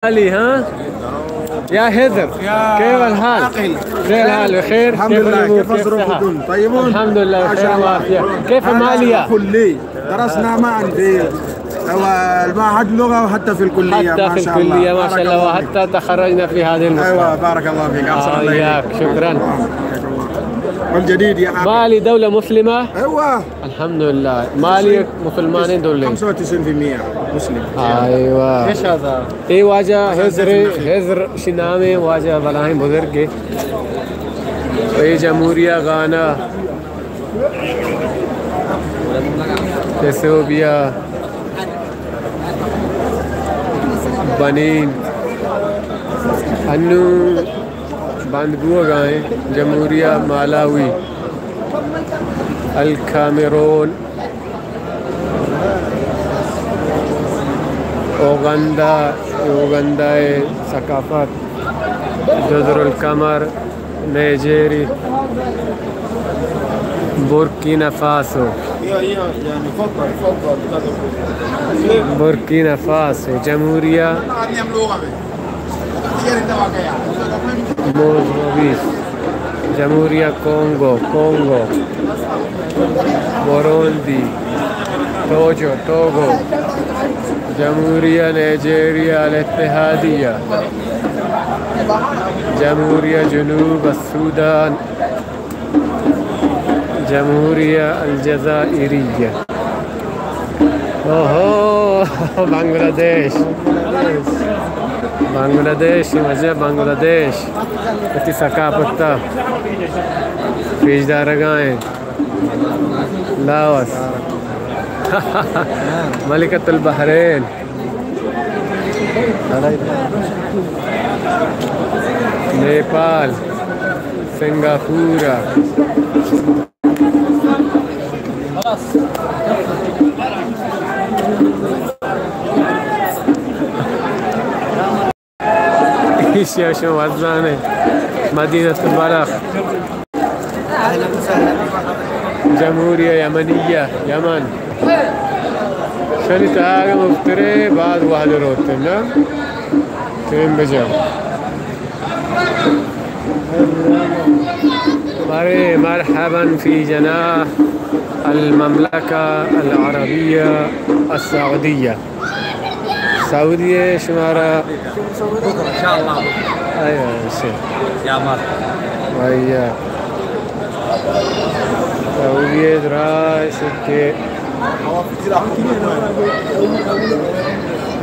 مالي، ها؟ يا هزر، كيف الحال؟ زي الحال، بخير؟ الحمد لله. كيف الأمور؟ كيف الصحة؟ طيبون؟ الحمد لله، بخير وعافية. كيف ماليا؟ كلي. درسنا معا في، هو، المعهد لغة، وحتى في الكلية، حتى ما في شاء الله. الكلية، ما شاء الله، وحتى تخرجنا في هذه المستوى. أيوة، بارك الله فيك، أحسن الله إليك. آه، إياك، شكرا. والجديد يا أخي. مالي دولة مسلمة؟ أيوة. الحمد لله. مالي مسلمين؟ مسلمانين دول. خمسة وتسعين في المية مسلم. أيوة. اے واجہ ہزر، ہزر شی نام ایں، واجہ بلاہیں بزرگے۔ اے جمہوریہ غانا، ایتھوپیا، بنین، انوں بند بوگا ایں، جمہوریہ مالاوی، الکامرون، اوگندا، اوگندا ءِ ثقافت، جزر القمر، نائجیری، بورکینا فاسو، بورکینا فاسو، جمہوریہ موزمبیق، جمہوریہ کونگو، کونگو، بوروندی، توجو، توگو، جمہوریہ نائجیریہ الاتحادیہ، جمہوریہ جنوب السودان، جمہوریہ الجزائریہ۔ اوہو، بنگلہ دیش۔ بنگلہ دیش، واجہ بنگلہ دیش۔ وتی ثقافت ءَ پیش دارگا ایں۔ لاوس۔ ملکۃ البحرین۔ نیپال۔ سنگاپور۔ ایشی ءَ شما وت زان ئے، مدینۃ البلخ، جمہوریہ یمنیہ، یمن۔ شنی تہا اگاں مفترے باز وہد روت، نہ؟ تیم بجا۔ بارے مرحبا فی جناح المملکہ العربیہ السعودیہ۔ سعودی ءَ شمارا۔ بکن، انشاءاللہ بکن۔ آیا، ایسے۔ یا مات۔ بھائی، سعودی ءَ درا ایسے کہ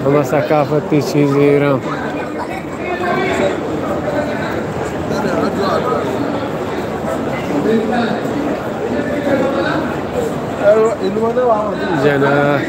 ہما ثقافتی چیز ایران۔ جناح۔